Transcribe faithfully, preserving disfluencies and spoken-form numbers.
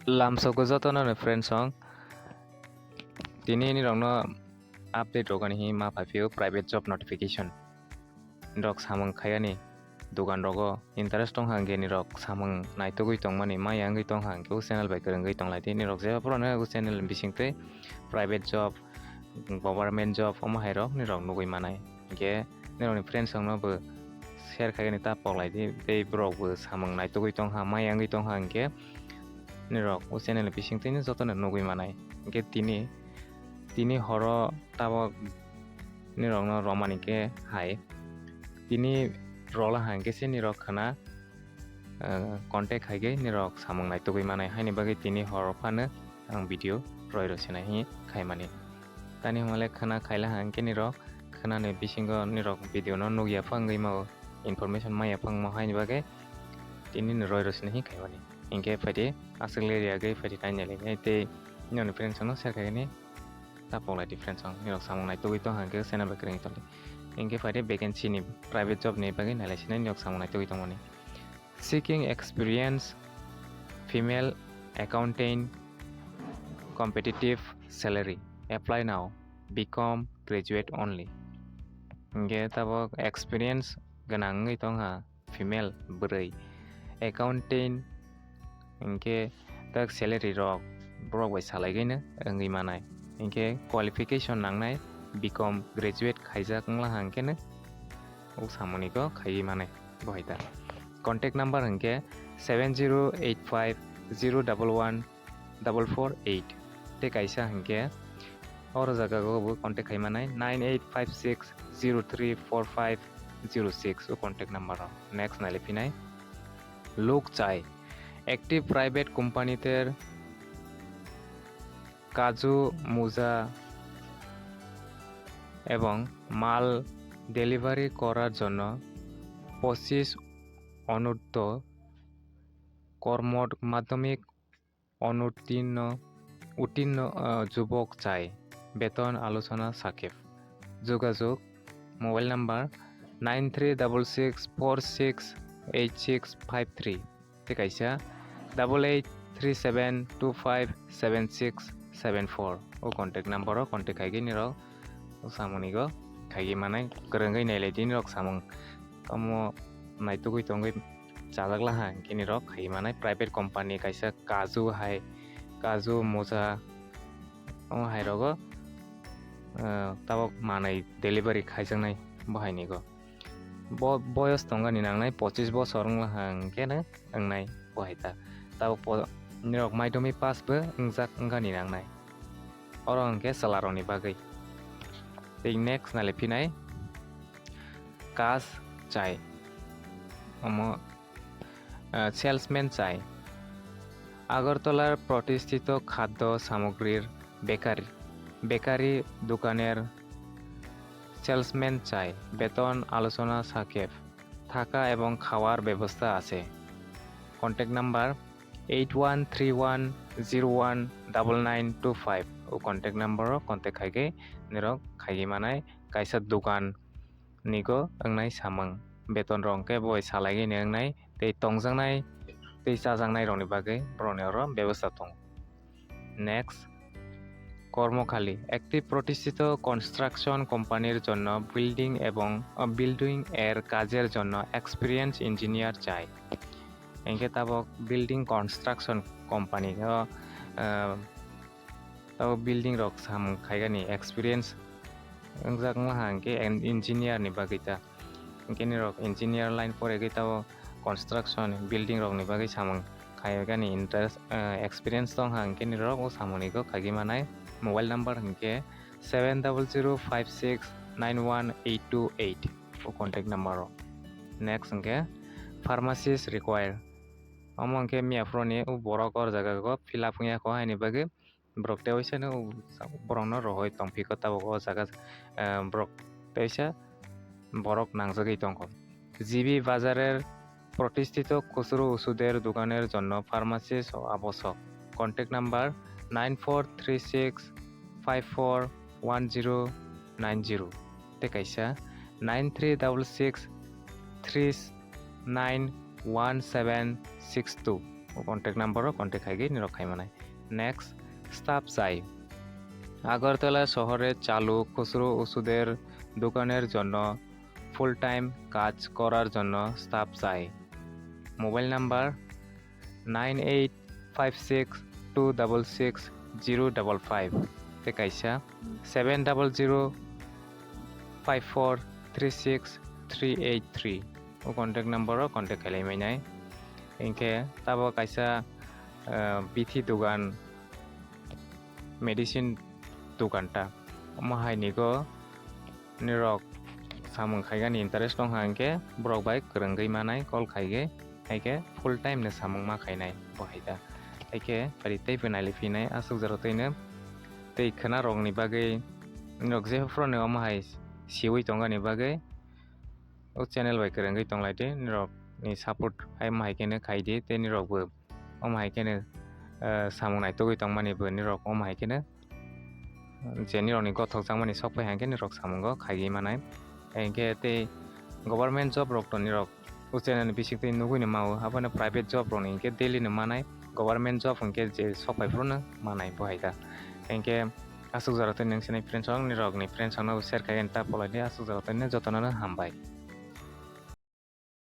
Lamsogo jotono ni friends song. Tini nirokno update rogani hi ma phai phio private job notification. Nirok samung khaiyani dogan rogo interest tong hangke nirok samung naitugwi tongmani maya wngwi tong hangke o channel bai kwrwngwi tong lai di. Nirok jeba phuru no o channel bising tei private job, government job omo hai rok nirok nugwi manai. Hingke nirokni friends rokno bo share khaigani ta poklai di. Tei borok bo samung naitugwi tongkha, maya wngwi tongkha hingke nirok o channel ni bisingtwi no jotono nugwi manai. Hingke tini, tini horo tabok nirokno romani khe hai. Tini rola hangke se nirok khna, eh, contact haigwi nirok samung naitugwi manai. Haini bagwi tini horo phano ang video roi rw sinai hi khaimani. Tani hwnle khna khaila hangke nirok khnani bisingo nirok video no nugya phangwi mao, information maya phangmo haini bagwi tini ni roi rw sinai hi khaimani. Hingke phaidi aswk le riya gwi phaidi nainai le tei nini friends no share khaigani ta poklai di friends no nirok samung naitugwi tong hangke channel bai kwrwngwi tongdi. Hingke phaidi vacancy ni private job ni bagwi nailai sinai nirok samung naitugwi tongmani. Seeking experience, female accountant, competitive salary. Apply now. B Com graduate only. Hingke tabok experience gwnang wngwi tongkha female bwrwi. Accountant hingke tak salary rok borok bai salaigwino wngwi manai. Hingke qualification nangnai B Com graduate khaijak wngla hangkeno o samoni go khaiwi manai bo hai ta. Contact number hingke seven zero eight five zero double one double four eight. Tei kaisa hingke oro jaga go bo contact khai manai nine eight five six zero three four five zero six o contact number o. Next naile phinai luk chai active private company ter kaju, muja এবং মাল ডেলিভারি করার জন্য পঁচিশ অনূর্ধ্ব কর্ম মাধ্যমিক অনুত্তীর্ণ উত্তীর্ণ, আহ, যুবক চাই। বেতন আলোচনা সাপেক্ষ। যোগাযোগ mobile number nine three double six four six eight six five three tei kaisa double eight three seven two five seven six seven four o contact number o contact khaigwi nirok o samung ni go khaigwi manai kwrwngwi nailai di nirok samung tamo naitugwi tongwi chajak laha hingke nirok khaigwi manai private company kaisa kaju hai kaju moja omo hai rogo tabok manwi delivery khaijaknai bo hai ni go. Bo boyos tongani nangnai pochis bosor wngla hang khe no wngnai bo hai ta. Tabok po-, nirok maidumi pass bo wngjak wngani nangnai. Oro hwnkhe chwla rokni bagwi. Tei next nale phinai kas chai. Omo, ah, salesman chai. আগরতলার প্রতিষ্ঠিত খাদ্য সামগ্রীর bakery, bakery দোকানের সেলসম্যান চাই। বেতন আলোচনা সাপেক্ষ। থাকা এবং খাওয়ার ব্যবস্থা আছে। Contact number eight one three one zero one double nine two five o contact number o contact khaigwi nirok khaigwi manai kaisa dokan nigo wngnai samung. Beton rok hwnkhe boi salaigwino wngnai tei tongjaknai tei chajaknai rokni bagwi borokni oro bebosta tongo. Next, কর্মখালি। একটি প্রতিষ্ঠিত কনস্ট্রাকশন কোম্পানির জন্য বিল্ডিং এবং, আহ, বিল্ডিং এর কাজের জন্য experience engineer চাই। Hingke tabok building construction company o, ah, tabok building rok samung khaigani experience wngjak wngla hingke en-, engineer ni bagwi ta. Hingke nirok engineer line poregwi tabok construction building rokni bagwi samung khaigani interest, ah, experience tong hingke nirok o samung ni kok khaigwi manai. Mobile number hingke seven double zero five six nine one eight two eight o contact number o. Next hingke pharmacist require. Omo hingke miyaphuruni o borok o jaga o fill up wngya kho haini bagwi borok teisa no borokno rohoi tongphiko tabok o jaga, eh, borok teisa borok nangjagwi tongkho. G B বাজারের প্রতিষ্ঠিত খুচরো ওষুধের দোকানের জন্য ফার্মাসিস্ট আবশ্যক। Contact number nine four three six five four one zero nine zero tei kaisa nine three double six three nine one seven six two. O contact number o contact khaigwi nirok khaimanai. Next, staff chai. Agartala শহরে চালু খুচরো ওষুধের দোকানের জন্য full time কাজ করার জন্য staff চাই। Mobile number nine eight five six two double six zero double five tei kaisa seven double zero five four three six three eight three. O contact number o contact khailai mainai. Hinkhe tabo kaisa, ah, bithi dogan, medicine dogan ta. Omo hai nigo nirok samung khaigani interest tong ha hinkhe borok bai kwrwngwi manai call khaigwi, haikhe full time no samung ma khainai bo hai ta. Haikhe pari tei bo nailai phinai aswk jora twi no tei khwna rok ni bagwi nirok jephru no omo hai siwi tongani bagwi o channel bai kwrwngwi tonglaidi, nirok ni support hai omo hai khe no khaidi tei nirok bo omo hai khe no, ah, samung naitugwi tongmani bo nirok omo hai khe no je nirokni gothok jakmani sok phai hangkhe nirok samungo khaigwi manai. Hinkhe tei government job rok to nirok o channel ni bisingtwi nugwi no mao, abono private job rokni hinkhe daily no manai, government job hinkhe je sok phai phuru no manai bo hai ta. Hinkhe aswk jora twi nung sinai friends rok, nirokni friends rokno share khaigani ta polai di, aswk jora twi no jotono no hambai.